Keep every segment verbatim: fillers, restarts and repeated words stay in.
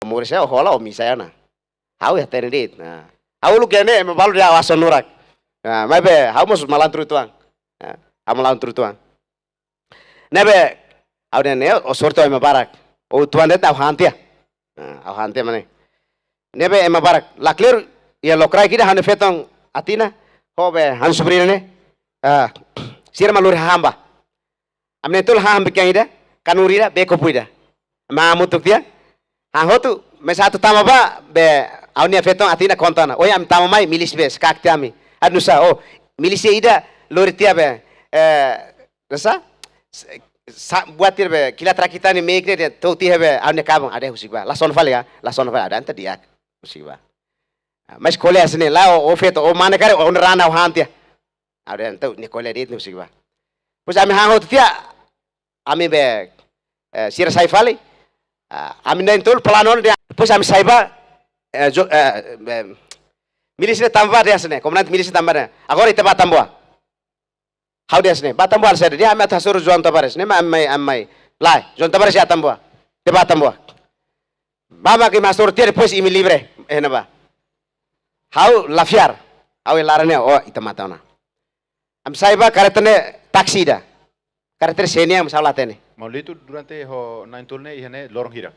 Moris ya hola o misa ya na. Ha'u ya tene dit. Nah. Ha'u uluk ya ne, ema balu dehan ha'u hasoru nurak. Nah, maibé, ha'u mós malandru tuan. Nah, ha'u malandru tuan. Ne'ebé, ha'u dehan ne'e, o sorte ema barak. O tuan de'it ha'u han tiha. Nah, ha'u han tiha mane. Ne'ebé ema barak. La kleur, iha lokraik ida ha'u-nia feton Atina. Ho be, ha'u-nia subriñu ne'e. Ah, sira mak lori hahán ba. Ami na'in-tolu hahán bikan ida, kanur ida, bee kopu ida. Ami hamutuk tiha. Hahán hotu, maibé atu tama ba, be, ha'u-nia feton Atina konta ona. Ohin ami tama mai, milísia be, skak tiha ami. Ha'u nusa, oh, milísia ida, lori tiha be, eh, rasa, sa, sa, buat tiha be, kilat rakit ita-nia meik ne'e, dehan, to'o tiha be, ha'u-nia kaben, ha'u dehan husik ba. La sona fali ya, la sona fali, ha'u dehan entaun di'ak, husik ba. Maibé ko'alia hanesan ne'e, la o, o feto, o mane karik, o ne'e rana o han tiha. Ha'u dehan entaun, ne'e ko'alia de'it, husik ba. Depois ami hahán hotu tiha, ami be, eh, sira sai fali. Ah, ami na'in-tolu planu ona dehan. Depois ami sai ba, eh, jo-, eh, eh, milísia tama ba dehan hanesan ne'e, komandante milísia tama ba dehan. Agora ita ba Atambua. Ha'u dehan hanesan ne'e, ba Atambua halo saida, dehan ami atu hasoru João Tavares, ne'e mak ami mai, ami mai. Lae, João Tavares iha Atambua. Ita ba Atambua. Ba mak imi hasoru tiha, depois imi livre, eh, ne'ebá. Ha'u la fiar, ha'u iha laran ne'e, oh, ita mate ona. Ami sai ba kareta ne'e taksi ida. Kareta ne'e sé nian, ami sa'e la hatene. Maun Lito, durante ho na'in-tolu ne'e iha ne'e loron hira?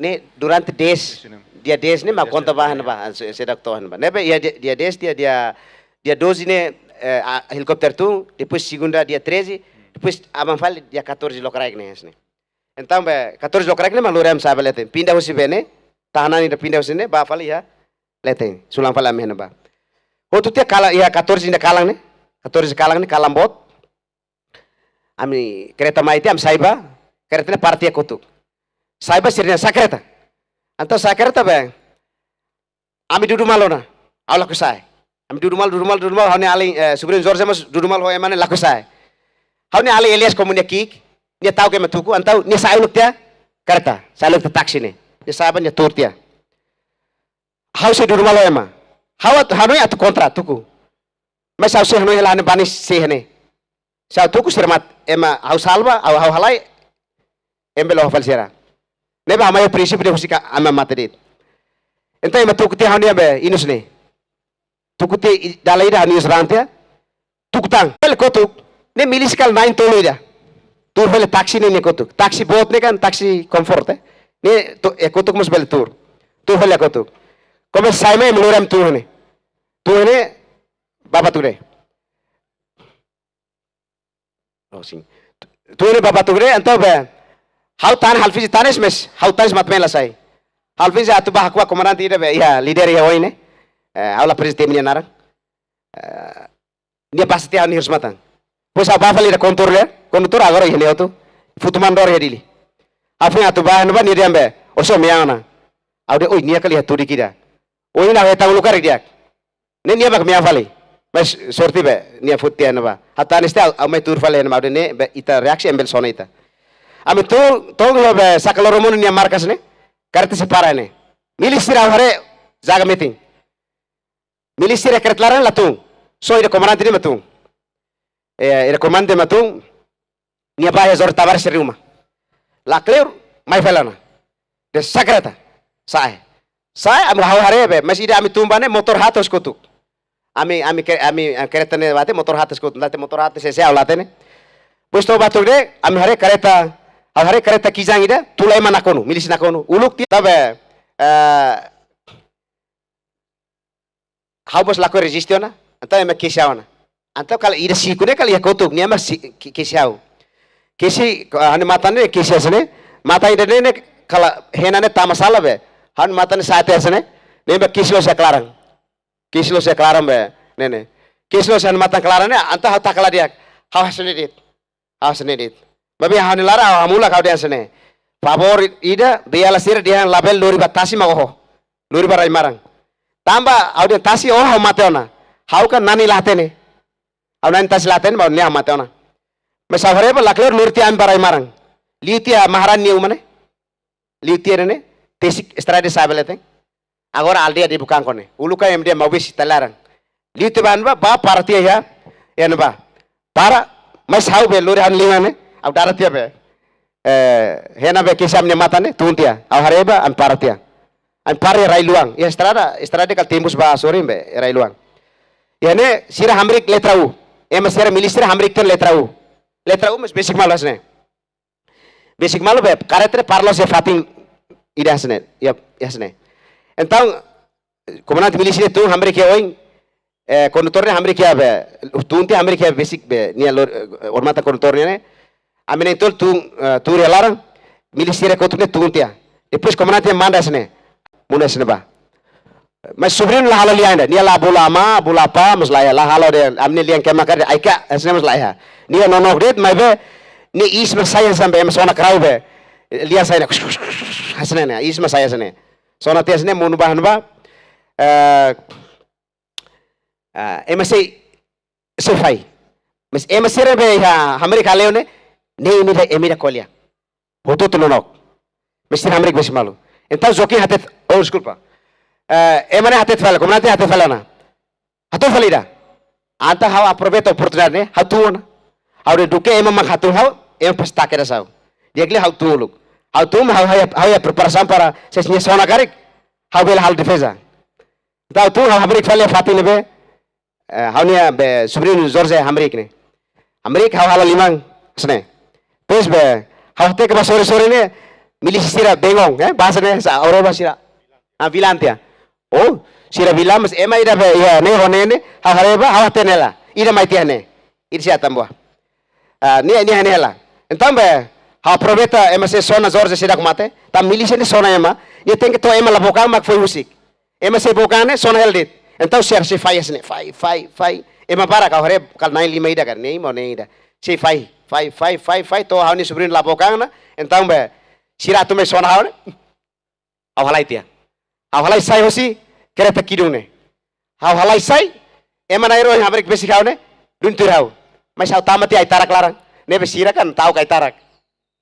Ne'e durante dez, Sim, sim. Dia dez ne'e, mak Dia konta dez ba ne'e, han ba, se, se dak tohan ba. Ne'ebé iha dia, dia dez, dia, dia, dia doze ne'e, eh, a, helikópteru tun, depois segunda dia treze, depois aban fali dia catorze lokraik ne'e, hanesan ne'e. Entaun be, catorze lokraik ne'e mak lori ami sa'e ba leten. Pinda husi be ne'e, tahanan ida pinda husi ne'e, ba fali iha leten. Sulan fali ami iha ne'ebá. Hotu tiha kalan, iha catorze ida kalan ne'e. Catorze kalan ne'e, kalan boot. Ami kareta mai tiha, ami sai ba, kareta ne'e para tiha kotuk. Sai ba sira-nia sa'e kareta. Entaun sa'e kareta be, ami dudu malu ona. Ha'u lakohi sa'e. Ami dudu malu, dudu malu, dudu malu, ha'u-nia alin, eh, subriñu Jorge mós dudu malu ho ema ne'e lakohi sa'e. Ha'u-nia alin Elias komu nia ki'ik, nia ta'uk ema tuku, entaun nia sa'e uluk tiha kareta, sa'e uluk tiha taksi ne'e. Nia sa'e ba nia tuur tiha. Ha'u sei dudu malu ho ema. Ha'u atu, ha'u-nia atu kontra, tuku. Maibé ha'u sei hanoin hela ne'e bani sei ne'e. Se ha'u tuku sira mate, ema ha'u salva, ha'u, ha'u halai, ema bele oho fali sira. Ne'ebé ha'u mai prinsípiu dehan husik ema mate de'it. Entaun ema tuku tiha ha'u-nia be, inus ne'e. Tuku tiha i-, dala ida ha'u-nia inus rante, tuku tan. Bele kotuk, ne'e milísia kalan na'in-tolu ida. Tuur fali taksi ne'e, ne'e kotuk. Taksi boot ne'e kan, taksi komfort, eh. Ne'e to, eh, kotuk mós bele tuur. Tuur fali kotuk. Komesa sai mai, ema lori ami tuur ne'e. Tuur ne'e, ba Batu Gede. Oh, sim. Tuur ne'e ba Batu Gede, entaun be. Ha'u tanis, ha'u fizi tanis, maibé ha'u tanis mate-been la sai. Ha'u fizi atu ba hakuak komandante ida be, iha líder iha oin ne'e. Eh, ha'u la prezente nia naran. Eh, nia basa tiha ha'u-nia hirus-matan. Depois ha'u ba fali iha kondutór, kondutór agora iha ne'e hotu. Futu mandor iha Dili. Ha'u fiar atu ba, ne'ebá nia dehan be, orsida mean ona. Ha'u dehan, oi, nia kali iha tudik ida. Oi, nia hetan lugar di'ak. Ne'e nia mak mean fali. Maibé sorte be, nia foti tiha ne'ebá. Ha'u tanis tiha, ha'u mai tuur fali ne'ebá, ha'u dehan ne'e, be, ita reaksi ema bele sona ita. Ami tuur, to'o iha be, Sakaloromonu nia markas ne'e, kareta sei para ne'e. Milísia sira ha'u haree, jaga metin. Milísia sira kareta laran la tun. Só ida komandante ne'e mak tun. Eh, ida komandante mak tun. Nia ba iha Jorge Tavares sira-nia uma. La kleur, mai fali ona. Dehan sa'e kareta. Sa'e. Sa'e, ami ha'u haree be, maibé ida ami tun ba ne'e motór haat hosi kotuk. Ami, ami ke, ami, eh, kareta ne'e bá tiha motór haat hosi kotuk. La hatene motór haat hosi sé, ha'u la hatene. Depois to'o Batu Gede, ami haree kareta, ha'u haree kareta kijang ida, tula ema nakonu, milísia nakonu. Uluk tiha, tanba, eh, ha'u mós lakohi reziste ona, entaun ema kesi ha'u ona. Entaun kala ida siku ne'e kala iha kotuk, nia mak si-, ke-, kesi ha'u. Kesi, ko-, ha'u-nia matan ne'e kesi hanesan ne'e, matan ida ne'e ne'e kala hena ne'e tama sala be. Ha'u-nia matan ne'e sa'e tiha hanesan ne'e, ne'e mak kesi loos iha klaran. Kesi loos iha klaran be, ne'e ne'e. Kesi loos iha ha'u-nia matan klaran ne'e, entaun ha'u taka la di'ak. Ha'u hanesan ne'e de'it. Ha'u hanesan ne'e de'it. Maibé ha'u-nia laran, ha'u hamulak ha'u dehan hanesan ne'e. Favór ida, beiala sira dehan labele lori ba tasi mak oho. Lori ba rai-maran. Tanba, ha'u dehan tasi oho ha'u mate ona. Ha'u kan nani la hatene. Ha'u nani tasi la hatene, maun nia ha'u mate ona. Maibé ha'u haree ba la kleur lori tiha ami ba rai-maran. Liu tiha maharani nia uma ne'e. Liu tiha ne'e, tesik estrada sa'e ba leten. Agora aldeia de Bukanko ne'e. Uluk kan ema dehan Maubesi ita-nia laran. Liu tiha ba ne'ebá, ba para tiha iha, iha ne'ebá. Para, maibé ha'u be lori ha'u-nia liman ne'e, ha'u dada tiha be. eh, hena be kesi ami-nia matan ne'e, tun tiha. Ha'u haree ba, ami para tiha. Ami para iha rai-luan. Iha estrada, estrada kala tembus ba sorin be, rai-luan. Iha ne'e, sira hamriik letra U. Ema sira milísia sira hamriik tiha ona letra U. Letra U mós besik malu hanesan ne'e. Besik malu be, kareta para loos iha fatin ida hanesan ne'e. Iha, iha hanesan ne'e. Entaun, komandante milísia ne'e tun hamriik iha oin, eh, kondutór ne'e hamriik iha be, tun tiha hamriik iha besik be, nia lor-, eh, odamatan kondutór ne'e. Ami na'in-tolu tun, eh, tun iha laran, milísia sira kotuk ne'e tun tiha. Depois komandante manda hanesan ne'e, monu hanesan ne'e ba. Mas sobriñu la halo lia ida, nia la bolu amá, bolu apá, mas la iha, la halo de'it, ami-nia lian kema karik, ai ka, hanesan ne'e mas la iha. Nia nonook de'it, maibé, nia iis mak sai hanesan be, ema sona karau be. Lia sai ne'e, hanesan ne'e, iis mak sai hanesan ne'e. Sona tiha hanesan ne'e, monu ba hanesan ne'e ba. Eh, ah, ema sei, sei fai. Mas ema sira be iha hamriik hale'u ne'e, ne'e imi ida, imi ida ko'alia. Hotu-hotu nonook. Mas sira hamriik besik malu. Entaun jokin hatete, oh, deskulpa. Eh, ema ne'e hatete fali, komandante hatete fali ona. Hatún fali ida. Entaun ha'u aproveita oportunidade ne'e, ha'u tun ona. Ha'u dehan duké ema mak hatún ha'u, ema pasti taka kedas ha'u. Di'ak liu ha'u tun uluk. Ha'u tun, ha'u, ha'u iha, ha'u iha preparasaun para se nia sona karik, ha'u bele halo defeza. Entaun ha'u tun, ha'u hamriik fali iha fatin ne'ebé, eh, ha'u-nia be sobriñu Jorge hamriik ne'e. Hamriik ha'u halo liman, hanesan ne'e. Depois be, ha'u hateke ba sorin-sorin ne'e, milísia sira bengong, eh, bahasa ne'e, sa, ore ba sira. Ah, vilante ya. Oh, sira vilante, mas ema ida be, iha ne'e ho ne'e ne'e, ha'u haree ba, ha'u hatene hela. Ida mai tiha ne'e. Ida sei hatán buat. Ah, ne'e, ne'e, ne'e hela. Entaun be, ha'u aproveita ema sei sona Jorge seidauk mate, tanba milísia ne'e sona ema, nia tenke to'o ema la book an mak foin husik. Ema sei book an ne'e, sona hela de'it. Entaun sira sei fai hanesan ne'e, fai, fai, fai. Ema barak ha'u haree, kala na'in-lima ida ka, na'in-lima ou na'in-ida. Sei fai, fai, fai, fai, fai, to'o ha'u-nia sobriñu la book an ona, entaun be, sira atu mai sona ha'u ne'e. Ha'u halai tiha. Ha'u halai sai hosi kareta kidun ne'e. Ha'u halai sai, ema na'in-rua hamriik besik ha'u ne'e, duun tuir ha'u. Mas ha'u tama tiha ai-tarak laran. Ne'ebé sira kan ta'uk ai-tarak.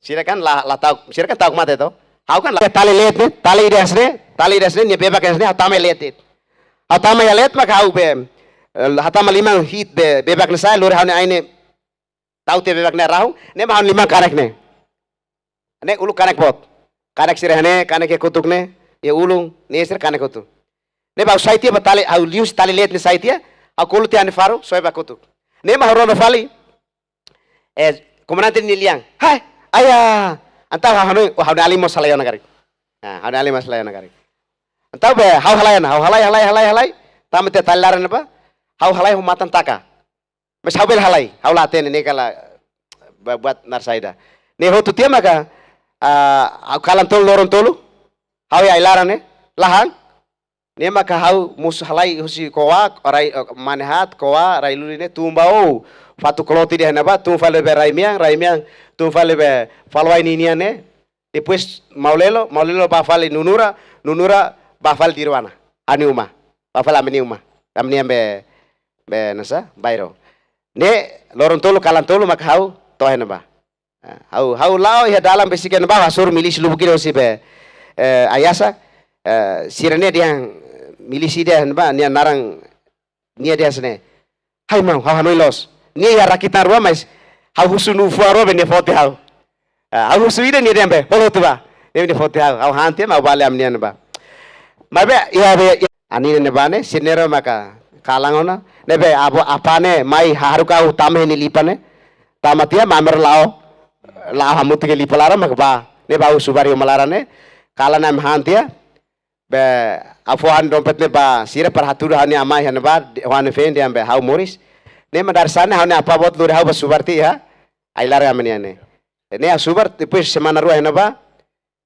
Sira kan la, la ta'uk, sira kan ta'uk mate to. Ha'u kan la, tali leet ne'e, tali ida hanesan ne'e, tali ida hanesan ne'e, nia bebak hanesan ne'e, ha'u tama iha leet de'it. Ha'u tama iha leet mak ha'u be, eh, hatama liman hi'it be, bebak ne'e sa'e, lori ha'u-nia ain ne'e, tau tiha bebak ne'e rahun, ne'e mak ha'u-nia liman kanek ne'e. Ne'e uluk kanek boot. Kanek sira iha ne'e, kanek iha kotuk ne'e, iha ulun, ne'e sira kanek kotuk. Ne'ebé ha'u sai tiha ba tali, ha'u liu husi tali leet ne'e sai tiha, ha'u kolu tiha ha'u-nia faru, soe ba kotuk. Ne'e mak ha'u rona fali, eh, komandante nia lian. Hai, ayah, entaun ha'u hanoin, oh, ha'u-nia alin mós halai ona karik. Ah, ha'u-nia alin mós halai ona karik. Entaun be, ha'u halai ona, ha'u halai, halai, halai, halai. Tama tiha tali laran ne'ebá, ha'u halai ho matan taka. Mas ha'u bele halai, ha'u la hatene ne'e kala ba-, buat naran saida. Ne'e hotu tiha maka, ah, ha'u kalan tolu, loron tolu, ha'u iha ai-laran ne'e, la han. Ne'e maka ha'u mosu halai husi Ko'a, rai, eh, Manehat, Ko'a, Rai-Luli ne'e, tun ba, oh, fatuk kloot ida iha ne'ebá, tun fali be rai-mean, rai-mean, tun fali be Faluai ninian ne'e, depois Maulelo, Maulelo bá fali Nunura, Nunura bá fali Diruana. Ha'u-nia uma. Bá fali ami-nia uma. Ami-nia be, be nasa, bairru. Ne'e, loron tolu, kalan tolu, maka ha'u to'o iha ne'ebá. Ah, ha'u, ha'u la'o iha dalan besik iha ne'ebá, hasoru milísia lubuk ida hosi be, eh, Ayasa, eh, sira-ne'e dehan milísia ida iha ne'ebá, nia naran nia dehan hanesan ne'e. Hai maun, ha'u hanoin loos. Nia iha rakitan rua, mas ha'u husu nu'u fuan rua be nia foti ha'u. Ah, ha'u husu ida nia dehan be, hola hotu bá. Nia, nia foti ha'u, ha'u han tiha mak ha'u bá fali ami-nian ne'ebá. Maibé, iha be, iha, anin ne'ebá ne'e, sira na'in-rua maka kalan ona. Ne'ebé, avó, apá ne'e, mai haruka ha'u tama iha nia lipan ne'e. Tama tiha, mak ami rua la'o, la'o hamutuk iha lipan laran, mak bá. Ne'ebá ha'u subar iha uma laran ne'e. Kalan ne'e ami han tiha. Be, ha'u fó ha'u-nia dompet ne'e ba sira para hatudu ha'u-nia amá iha ne'ebá, de-, ha'u-nia feen dehan be ha'u moris. Ne'e mak dadeer-saan ne'e ha'u-nia apá boot lori ha'u ba subar tiha ai-laran ami-nian ne'e. Ne'e ha'u subar, depois semana rua iha ne'ebá.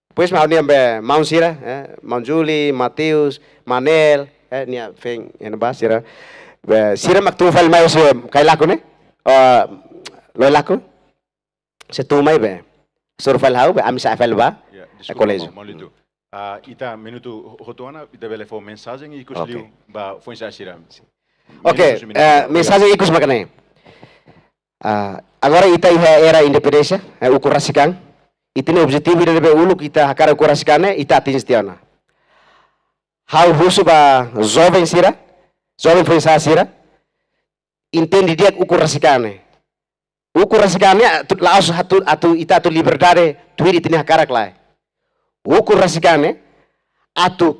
Depois mak ha'u-nia be maun sira, eh, maun Juli, Mateus, Manel, eh, nia feen iha ne'ebá sira. Be, sira mak tun fali mai husi Kailaku ne'e. Oh, Loelaco. Sei tun mai be. Hasoru fali ha'u be, ami sa'e fali ba, ya, eh, deskulpa, koléjiu. Maun, Maun Lito. Ah, ita minutu ho-, hotu ona, ita bele fó mensajen ikus, oke, liu ba foin-sa'e sira. Oke, minutu, eh, minutu. Mensajen ikus mak ne'e. Ah, agora ita iha era independénsia, eh, ukun rasik an. Ita-nia objetivu ida ne'ebé uluk ita hakarak ukun rasik an ne'e, ita atinje tiha ona. Ha'u husu ba joven sira, joven foin-sa'e sira, entende di'ak ukun rasik an ne'e. Ukun rasik an ne'e atu, la'ós atu, atu ita atu liberdade tuir ita-nia hakarak lae. Ukun rasik an ne'e atu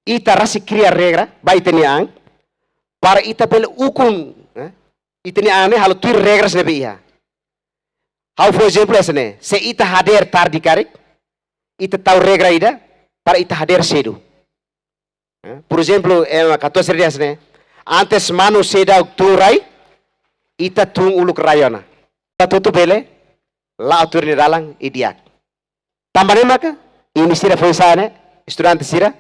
ita rasik kria regra ba ita-nia an, para ita bele ukun, eh, ita-nia an ne'e halo tuir regras ne'ebé iha. Ha'u fó ezemplu hanesan ne'e, se ita hadeer tarde karik, ita tau regra ida para ita hadeer sedu. Eh, por ezemplu, eh, katuas sira dehan hanesan ne'e, antes manu seidauk tun rai, ita tun uluk rai ona. Atu atu bele la'o tuir nia dalan ida di'ak. Tanba ne'e maka, imi sira foin-sa'e ne'e, estudante sira,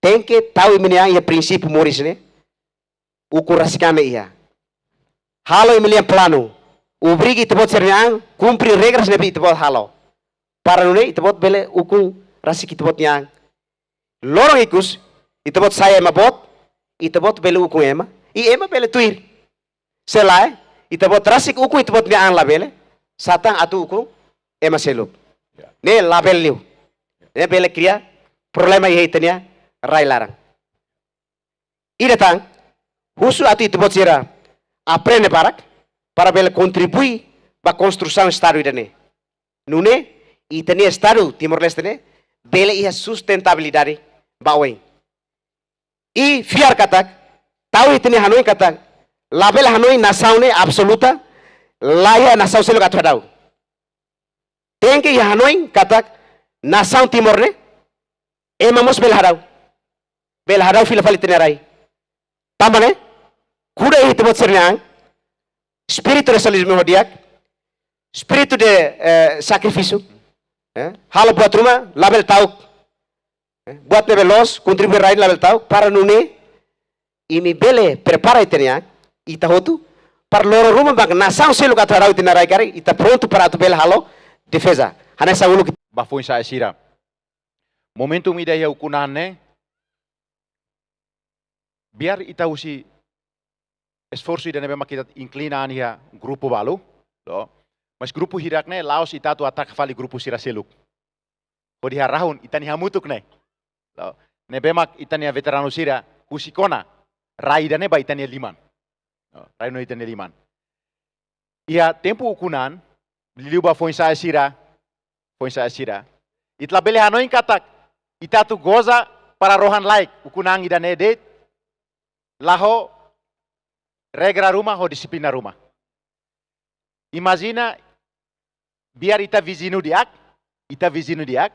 tenke tau imi-nia an iha prinsípiu moris ne'e, ukun rasik an ne'e iha. Halo imi-nia planu, obriga ita-boot sira-nia an kumpre regras ne'ebé ita-boot halo. Para nune'e ita-boot bele ukun rasik ita-boot nia an. Loron ikus, ita-boot sai ema boot, ita-boot bele ukun ema, i ema bele tuir. Se lae, ita-boot rasik ukun ita-boot nia an labele, sá tan atu ukun ema seluk. Ya. Ne'e labele liu. Ne'e bele kria problema iha ita-nia rai laran. Ida tan, husu atu ita-boot sira aprende barak, para bele kontribui ba konstrusaun Estadu ida-ne'e. Nune'e, ita-nia Estadu Timor-Leste ne'e, bele iha sustentabilidade ba oin. I fiar katak, tau ita-nia hanoin katak, labele hanoin nasaun ne'e absoluta, la iha nasaun seluk atu hadau. Tenke iha hanoin katak, nasaun Timor ne'e, ema mós bele hadau. Bele hadau fila fali ita-nia rai. Tanba ne'e, kuda iha ita-boot sira-nia an, espíritu de sosializmu ho di'ak, espíritu de, eh, sakrifísiu, eh, halo buat ruma, labele ta'uk, eh, buat ne'ebé loos, kontribui rai labele ta'uk, para nune'e, imi bele prepara ita-nia an, ita hotu, para loron ruma mak nasaun seluk atu hadau ita-nia rai karik, ita prontu para atu bele halo defeza. Hanesan uluk ba foin-sa'e sira. Momentum ida iha ukun an ne'e, biar ita husi esforsu ida ne'ebé mak ita inklina an iha grupu balu, loos. Mas grupu hirak ne'e la'ós ita atu ataka fali grupu sira seluk. Hodi harahun ita-nia hamutuk ne'e. Loos. Ne'ebé mak ita-nia veteranu sira husik ona rai ida-ne'e ba ita-nia liman. Loos. Rai no ita-nia liman. Iha tempu ukun an, liuliu ba foin-sa'e sira, foin-sa'e sira. Ita labele hanoin katak, ita atu goza para rohan-laek, ukun an ida-ne'e de'it, la ho regra ruma, ho dixiplina ruma. Imajina, biar ita viziñu di'ak, ita viziñu di'ak.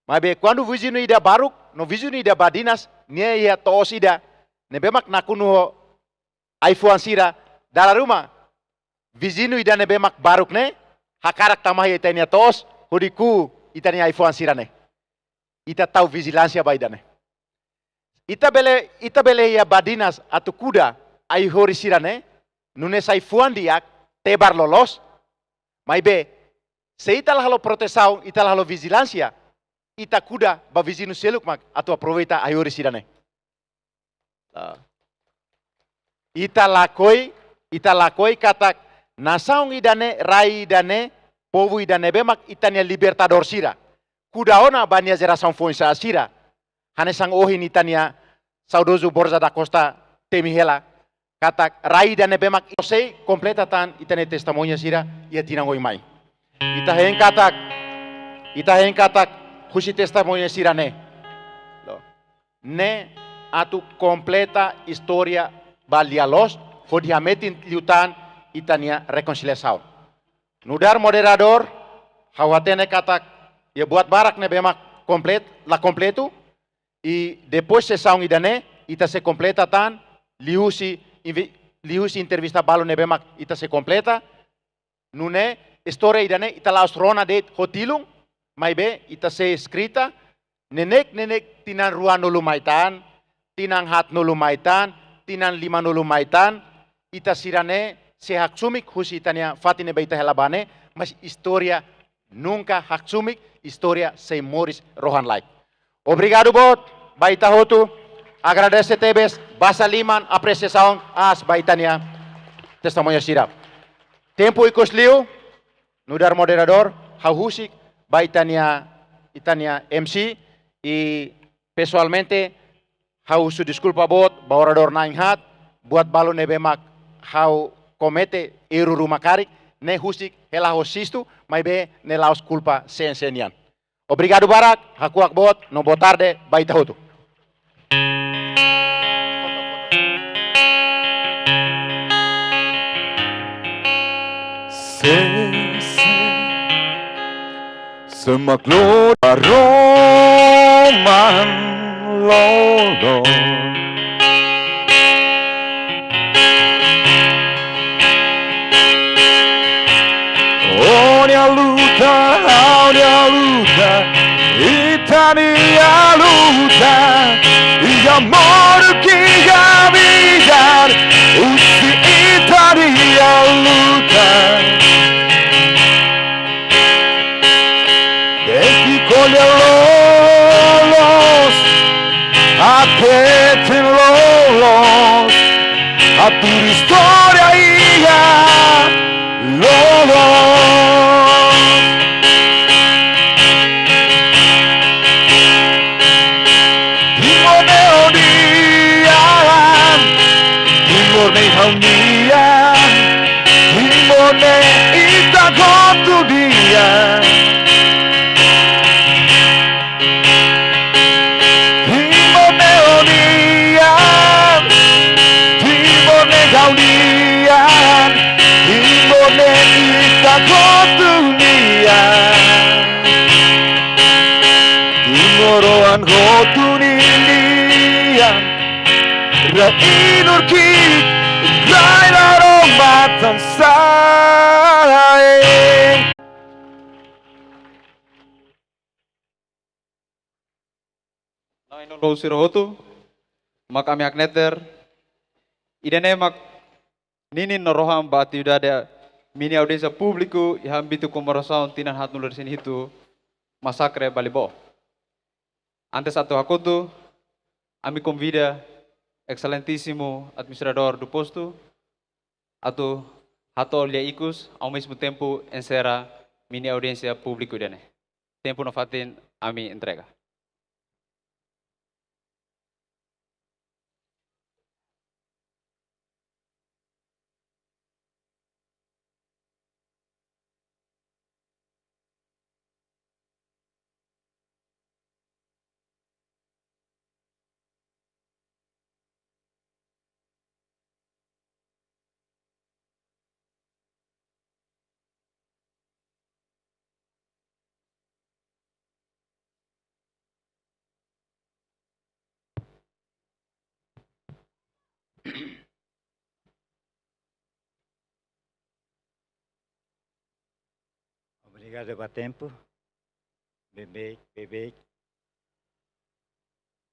Maibé kuandu viziñu ida baruk, no viziñu ida badinas, nia iha to'os ida, ne'ebé mak nakonu ho ai-fuan sira, dala ruma viziñu ida ne'ebé mak baruk ne'e, hakarak tama iha ita-nia to'os, hodi kuu ita-nia ai-fuan sira-ne'e. Ita tau vijilánsia ba ida-ne'e. Ita bele, ita bele iha badinas atu kuda ai-horis sira-ne'e, nune'e sai fuan di'ak, tebar loloos, maibé, se ita la halo protesaun, ita la halo vijilánsia, ita kuda ba viziñu seluk mak atu aproveita ai-horis sira-ne'e. Ah. Ita lakohi, ita lakohi katak nasaun ida-ne'e, rai ida-ne'e, povu ida ne'ebé mak ita-nia libertadór sira kuda ona ba nia jerasaun foin-sa'e sira. Hanesan ohin ita-nia saudozu Borja da Costa temi hela, katak rai ida ne'ebé mak sei kompleta tan ita-nia testemuña sira iha tinan oin mai. Ita hein katak, ita hein katak husi testemuña sira-ne'e, loos, ne'e atu kompleta istória ba lia-loos, hodi hametin liután ita-nia rekonsiliasaun. Nu'udar moderadór, ha'u hatene katak iha buat barak ne'ebé mak komplet-, la kompletu, i depois sesaun ida-ne'e, ita sei kompleta tan, liuhusi invi-, liuhusi entrevista balu ne'ebé mak ita sei kompleta, nune'e istória ida-ne'e ita la'ós rona de'it ho tilun, maibé ita sei eskrita, neineik-neineik tinan ruanulu mai tan, tinan haatnulu mai tan, tinan limanulu mai tan, ita sira-ne'e sei haksomi husi ita-nia fatin ne'ebé ita hela ba ne'e, mas istória nunka haksomi, istória sei moris rohan-laek. Obrigadu boot ba ita hotu, agradese tebes, basa liman, apresiasaun aas ba ita-nia testemuña sira. Tempu ikus liu, nu'udar moderadór, ha'u husik ba ita-nia, ita-nia M C, i pesoalmente, ha'u husu deskulpa boot ba oradór na'in haat, buat balu ne'ebé mak ha'u komete erru ruma karik, ne'e husik hela ho Sistu, maibé ne'e la'ós kulpa C N C nian. Obrigadu barak, hakuak boot, no boa tarde ba ita hotu. Se, se, se mak glória Roma lolo. Ó-nia luta, ha'u-nia luta, ita-nia luta, iha modo ke ami dar, husi ita-nia luta. Desde ko'alia loloos, hateten loloos, hatuur istória iha loloos. Timor ne'e ó-nian, Timor ne'e ha'u-nian, Timor ne'e ita hotu nian. Timor ne'e ó-nian, Timor ne'e ha'u-nian, Timor ne'e ita hotu nian. Timoroan hotu nia nian, rai Nurkit, rai Laron Matan Sae. Na'i no Lou sira hotu, mak ami hakneter, ida-ne'e mak ninin no rohan ba atividade mini audiénsia públiku iha ámbitu komemorasaun tinan haatnulu-resin-hitu masakre Balibo. Antes atu hakotu, ami konvida Exelentíssimo Administrador do Posto atu hato'o lia ikus, ao mesmo tempo enserra mini audiénsia públiku ida-ne'e. Tempu no fatin ami entrega. Obrigadu ba tempu. Beibeik, beibeik.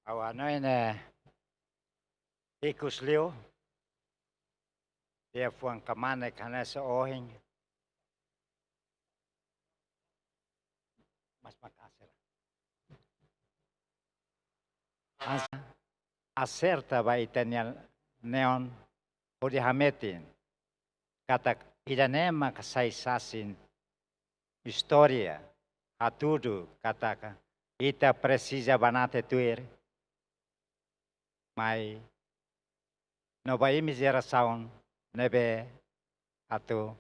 Ha'u hanoin ne'e ikus liu. Liafuan kmanek hanesan ohin. Mas makasih. Mas aserta ba ita-nia neon hodi hametin katak ida-ne'e maka sai sasin istória hatudu katak ita presiza banati tuir mai no ba imi jerasaun ne'ebé atu